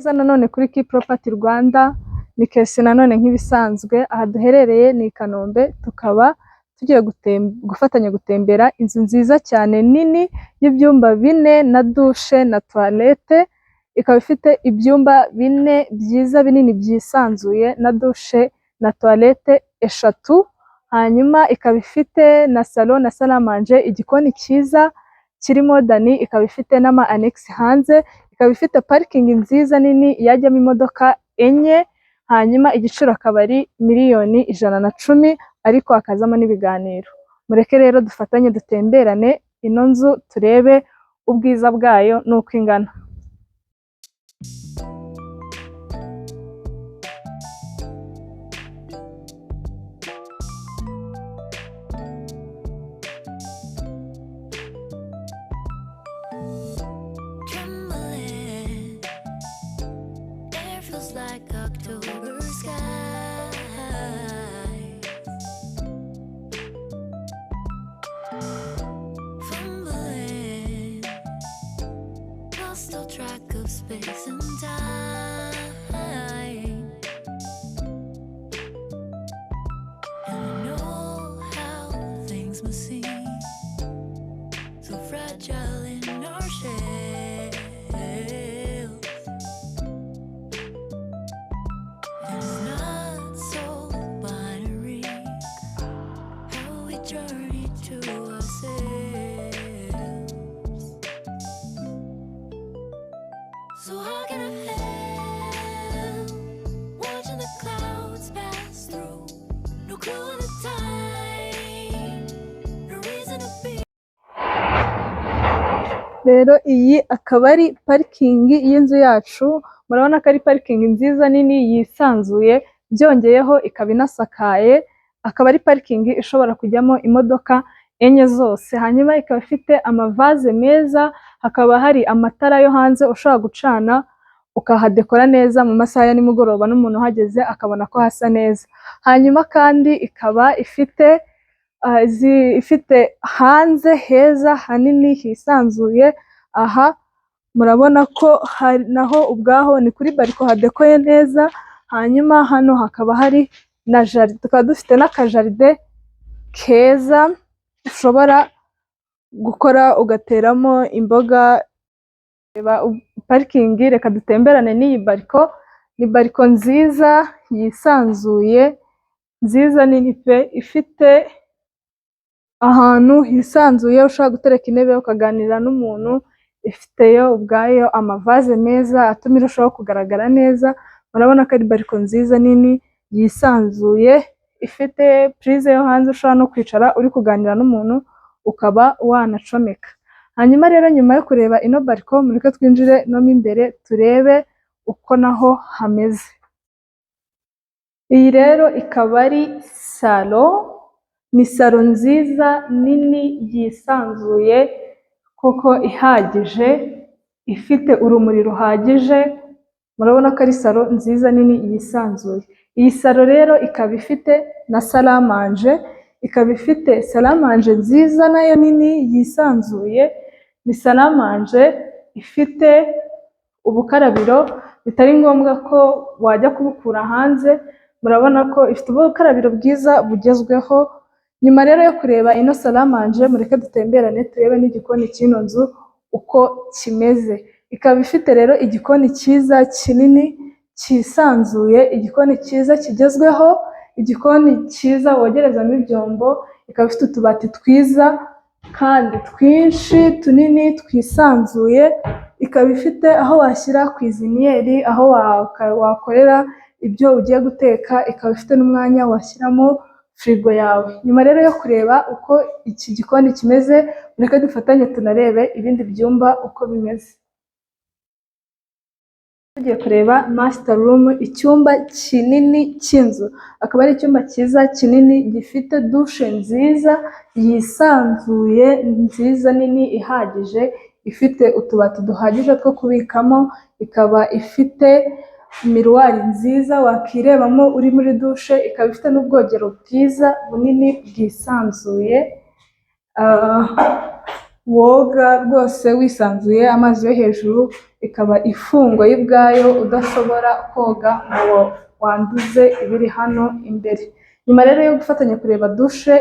Neza nanone kuri Key Property Rwanda, ni Kesi nanone nk'ibisanzwe. Aha duherereye ni i Kanombe, tukaba tugiye gufatanya gutembera inzu nziza cyane nini y'ibyumba 4 na douche na toilette, ikaba ifite ibyumba 4 byiza binini byisanzuye na douche na toilette 3, hanyuma ikaba ifite na salon na salle à manger, igikoni cyiza kiri modern, ikaba ifite n'ama annexe hanze, ikaba ifite parking nziza nini yajyamo imodoka 4, hanyuma igiciro akaba ari miliyoni 110, ariko hakazamo n'ibiganiro. Mureke rero dufatanye dutemberane ino nzu, turebe ubwiza bwayo n'uko ingana. Trembling. Air feels like October skies. Fumbling, lost all track of space and time. And I know how things must seem so fragile in our shells. And it's not so binary how we journey to ourselves. So how can I help watching the clouds pass through? No clue of the time, no reason to be. Rero iyi akaba ari parking y'inzu yacu, murabona ko ari parking nziza nini yisanzuye, byongeyeho ikaba inasakaye, akaba ari parking ishobora kujyamo imodoka 4 zose, hanyuma ikaba ifite amavaze meza, hakaba hari amatara yo hanze ushobora gucana ukahadekora neza mu masaha ya nimugoroba, n'umuntu uhageze akabona ko hasa neza. Hanyuma kandi ikaba ifite hanze heza hanini hisanzuye. Aha murabona ko naho ubwaho ni kuri balcon hadekoye neza, hanyuma hano hakaba hari na jardin, tukaba dufite n'akajardin keza ushobora gukora ugateramo imboga. Reba parking, reka dutemberane n'iyi balcon, ni balcon nziza yisanzuye, nziza nini pe, ifite ahantu hisanzuye ushobora gutereka intebe ukaganira n'umuntu, ifite yo ubwayo amavaze meza atuma irushaho kugaragara neza. Murabona ko ari balcon nziza nini yisanzuye, ifite prise yo hanze ushobora no kwicara uri kuganira n'umuntu, ukaba wanacomeka. Hanyuma rero nyuma yo kureba ino balcon, mureke twinjire no mo imbere turebe uko naho hameze. Iyi rero ikaba ari salon, ni salon nziza nini yisanzuye koko ihagije, ifite urumuri ruhagije, murabona ko ari salon nziza nini yisanzuye. Iyi salon rero ikaba ifite na salle à manger, ikaba ifite salle à manger nziza nayo nini yisanzuye, ni salle à manger ifite ubukarabiro bitari ngombwa ko wajya kubukura hanze, murabona ko ifite ubukarabiro bwiza bugezweho. Nyuma rero yo kureba ino salle à manger, mureke dutemberane turebe n'igikoni cy'ino nzu uko kimeze. Ikaba ifite rero igikoni cyiza kinini cyisanzuye, igikoni cyiza kigezweho, igikoni cyiza wogerezamo ibyombo, ikaba ifite utubati twiza kandi twinshi tunini twisanzuye, ikaba ifite aho washyira cuisinière, aho wakorera ibyo ugiye guteka, ikaba ifite n'umwanya washyiramo firigo yawe. Nyuma rero yo kureba uko iki gikoni kimeze, mureke dufatanye tunarebe ibindi byumba uko bimeze. Tugiye kureba master room, icyumba kinini cy'inzu, akaba ari icyumba cyiza kinini gifite douche nziza yisanzuye, nziza nini ihagije, ifite utubati duhagije two kubikamo, ikaba ifite miroir nziza wakirebamo uri muri douche, ikaba ifite n'ubwogero bwiza bunini bwisanzuye. woga rwose wisanzuye, amazi yo hejuru ikaba ifunguye ubwayo, udashobora koga ngo wanduze ibiri hano imbere. Nyuma rero yo gufatanya kureba dushe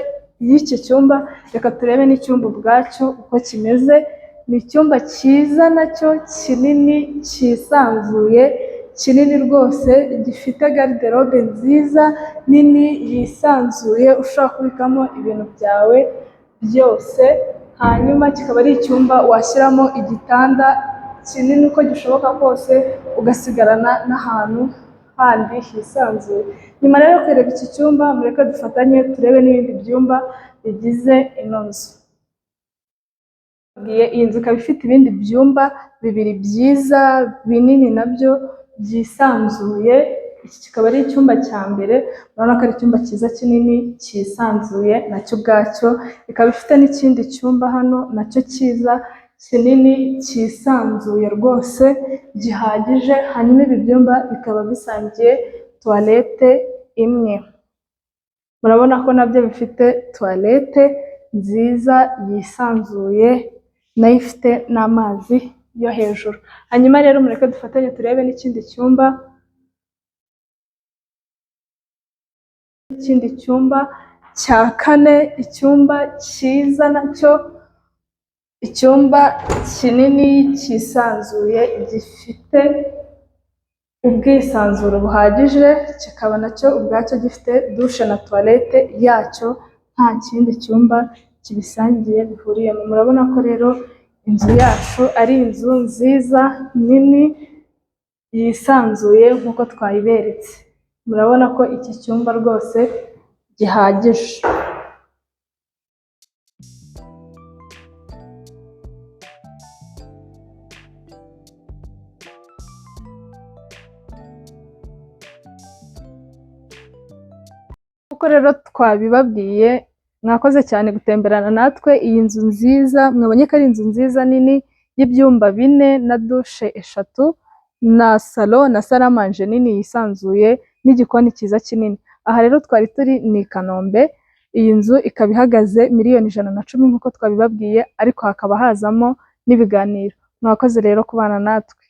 y'iki cyumba, reka turebe n'icyumba ubwacyo uko kimeze. Ni icyumba cyiza nacyo kinini cyisanzuye, kinini rwose, gifite garde-robe nziza nini yisanzuye, ushobora kubikamo ibintu byawe byose, hanyuma kikaba ari icyumba washyiramo igitanda kinini uko gishoboka kose, ugasigarana n'ahantu handi hisanzuye. Nyuma rero yo kureba iki cyumba, mureke dufatanye turebe n'ibindi byumba bigize ino nzu. Iyi nzu ikaba ifite ibindi byumba bibiri byiza binini nabyo byisanzuye, iki kikaba ari icyumba cya mbere, urabona ko ari icyumba cyiza kinini cyisanzuye nacyo ubwacyo, ikaba ifite n'ikindi cyumba hano nacyo cyiza kinini cyisanzuye rwose gihagije, hanyuma ibi byumba bikaba bisangiye toilette imwe. Murabona ko nabyo bifite toilette nziza yisanzuye, nayo ifite n'amazi yo hejuru. Hanyuma rero mureke dufatanye turebe n'ikindi cyumba, ikindi cyumba cya kane, icyumba cyiza nacyo, icyumba kinini cyisanzuye gifite ubwisanzure buhagije, kikaba nacyo ubwacyo gifite dushe na toilette yacyo, nta kindi cyumba kibisangiye bihuriyemo. Murabona ko rero inzu yacu ari inzu nziza nini yisanzuye nk'uko twayiberetse. Murabona ko iki cyumba rwose gihagije. Nk'uko rero twabibabwiye, mwakoze cyane gutemberana natwe iyi nzu nziza, mwabonye ko ari inzu nziza nini y'ibyumba bine na dushe eshatu na salo na salle à manger nini yisanzuye n'igikoni cyiza kinini. Aha rero twari turi ni i Kanombe, iyi nzu ikaba ihagaze miliyoni 110 nk'uko twabibabwiye, ariko hakaba hazamo n'ibiganiro. Mwakoze rero kubana natwe.